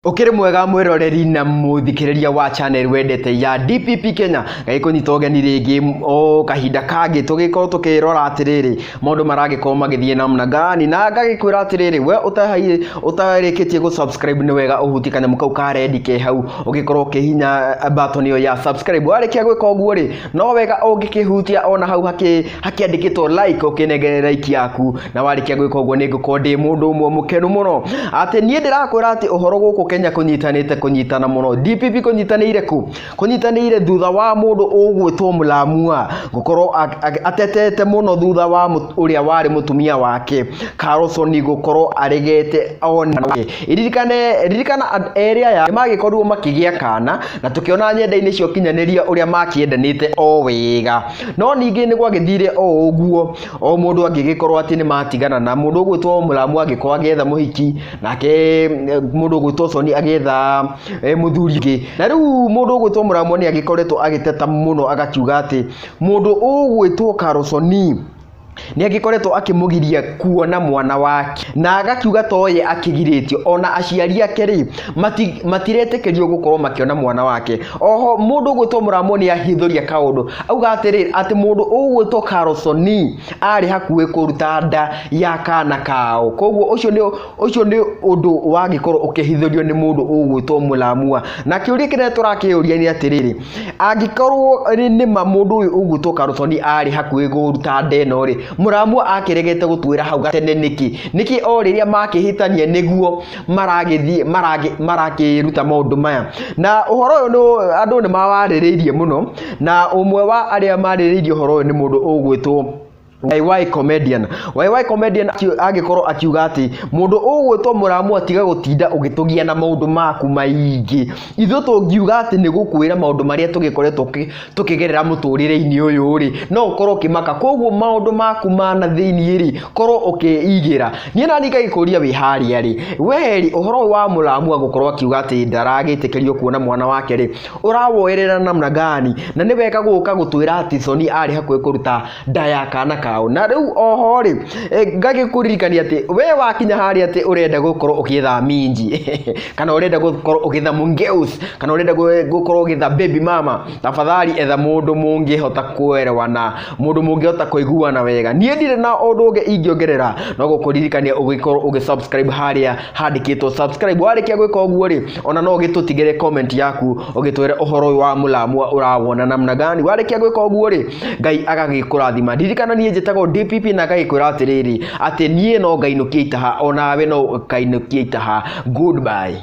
Ũkĩrĩ mwega mwĩroreri na mũthikĩrĩria wa channel wendete ya DPP Kenya. Ngagĩkũnyita ũgeni rĩngĩ o kahinda kangĩ tũgĩkorwo tũkĩrora atĩrĩrĩ maũndũ maragĩkorwo magĩthiĩ namna gani, na ngagĩkwĩra atĩrĩrĩ we ũtarĩkĩtie gũ subscribe nĩ wega ũhutie kanyamũ kau ka red ke hau, ũgĩkorwo ũkĩhihinya button ĩyo ya subscribe. Warĩkia gwĩka ũguo rĩ, no wega ũngĩkĩhutia ona hau hakĩandĩkĩtwo like, ũkĩnengere like yaku, na warĩkia gwĩka ũguo nĩ ngũkorwo ndĩ mũndũ ũmwe mũkenu mũno. Atĩ niĩ ndĩrakwĩra atĩ ũhoro gũkũ Kenya kũnyitanĩte kũnyitana mũno. DPP kũnyitanĩire kũ? Kũnyitanĩire thutha wa mũndũ ũgwĩtwo Mulamwah gũkorwo atetete mũno thutha wa ũrĩa warĩ mũtumia wake Carlson gũkorwo aregete ona ririkane ririkana erĩ aya nĩmagĩkorirwo makĩgĩa kana, na tũkĩona nyenda-inĩ cia ũkinyanĩria ũrĩa makĩendanĩte o wega, no ningĩ nĩ gwagĩthire o ũguo o mũndũ angĩgĩkorwo atĩ nĩ matigana, na mũndũ ũgwĩtwo Mulamwah agĩkorwo agĩetha mũhiki, nake mũndũ ũgwĩtwo Soni agĩetha mũthuri ũngĩ. Na rĩu mũndũ ũgwĩtwo Mulamwah nĩ agĩkoretwo agĩteta mũno, agakiuga atĩ mũndũ ũgwĩtwo Carlson nĩ agĩkoretwo akĩmũgiria kuona mwana wake, na agakiuga toye akĩgirĩtio, ona aciari ake rĩ matiretĩkĩrio gũkorwo makĩona mwana wake. Oho mũndũ ũgwĩtwo Mulamwah nĩ ahithũria kaũndũ, auga atĩrĩrĩ atĩ mũndũ ũgwĩtwo Carlson arĩ hakuhĩ kũruta nda ya kana kao, koguo ũcio nĩ ũndũ wagĩkorwo ũkĩhithũrio nĩ mũndũ ũgwĩtwo Mulamwah. Na kĩũria kĩrĩa tũrakĩũria nĩ atĩrĩrĩ, angĩkorwo nĩma mũndũ ũyũ ũgwĩtwo Carlson arĩ hakuhĩ kũruta nda ĩno rĩ, Mulamwah akĩregete gũtwĩra hau gatene nĩkĩ? Nĩkĩ o rĩrĩa makĩhĩtania nĩguo maragĩthiĩ marakĩruta maũndũ maya? Na ũhoro ũyũ andũ nĩ mawarĩrĩirie mũno, na ũmwe wa arĩa marĩrĩirie ũhoro ũyũ nĩ mũndũ ũgwĩtwo YY Comedian. YY Comedian agĩkorwo akiuga atĩ mũndũ ũgwĩtwo Mulamwah tiga gũtinda ũgĩtũgia na maũndũ maku maingĩ. Ithuĩ tũngiuga atĩ nĩ gũkwĩra maũndũ marĩa tũgĩkoretwo tũkĩgerera mũtũrĩre-inĩ ũyũ rĩ, no ũkorwo ũkĩmaka. Koguo maũndũ maku ma na thĩiniĩ rĩ, korwo ũkĩigĩra. Niĩ nani ngagĩkũria wĩ harĩa rĩ, we rĩ, ũhoro ũyũ wa Mulamwah gũkorwo akiuga atĩ ndaragĩtĩkĩrio kuona mwana wake rĩ, ũrawoerera namna gani? Na nĩ wega gũka gũtwĩra atĩ Soni arĩ hakuhĩ kũruta nda ya kana kao. Na rĩu oho rĩ, ngagĩkũririkania atĩ we wakinya harĩa atĩ ũrenda gũkorwo ũgĩetha minji kana ũrenda gũkorwo ũgĩetha mũngeus kana ũrenda gũkorwo ũgĩetha baby mama, tafadhali etha mũndũ mũngĩhota kuelewana, mũndũ mũngĩhota kũiguana wega. Niĩ ndirĩ na ũndũ ũngĩ ingĩongerera no gũkũririkania ũgĩkorwo ũgĩ subscribe harĩa handĩkĩtwo subscribe. Warĩkia gwĩka ũguo rĩ, ona no ũgĩtũtigĩre comment yaku ũgĩtwĩre ũhoro ũyũ wa Mulamwah ũrawona namna gani. Warĩkia gwĩka ũguo rĩ, Ngai agagĩkũrathima. Ririkana niĩ njĩtagwo DPP na ngagĩkwĩra atĩrĩrĩ atĩ niĩ no ngainũkie itaha, onawe no ũkainũkie itaha. Goodbye.